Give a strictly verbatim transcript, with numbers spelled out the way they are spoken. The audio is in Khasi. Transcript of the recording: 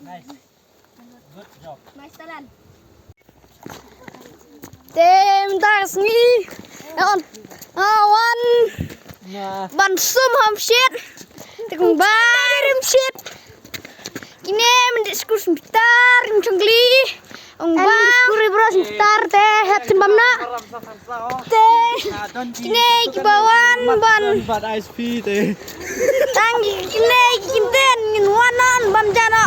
Nice. Good job. Nice talent. Te mynta ka sngi. Wan. Ah, wan. Nah. Ban sum ham shit. Te kong bai rim shit. Kine mynta skul sum bitar rim chongli. Ong ba. Skul ri bro sum bitar te het sim bam na. Te. Kine ki ba wan ban. Bad ice tea te. Tang kine ki kinten ngin wan non bam jana.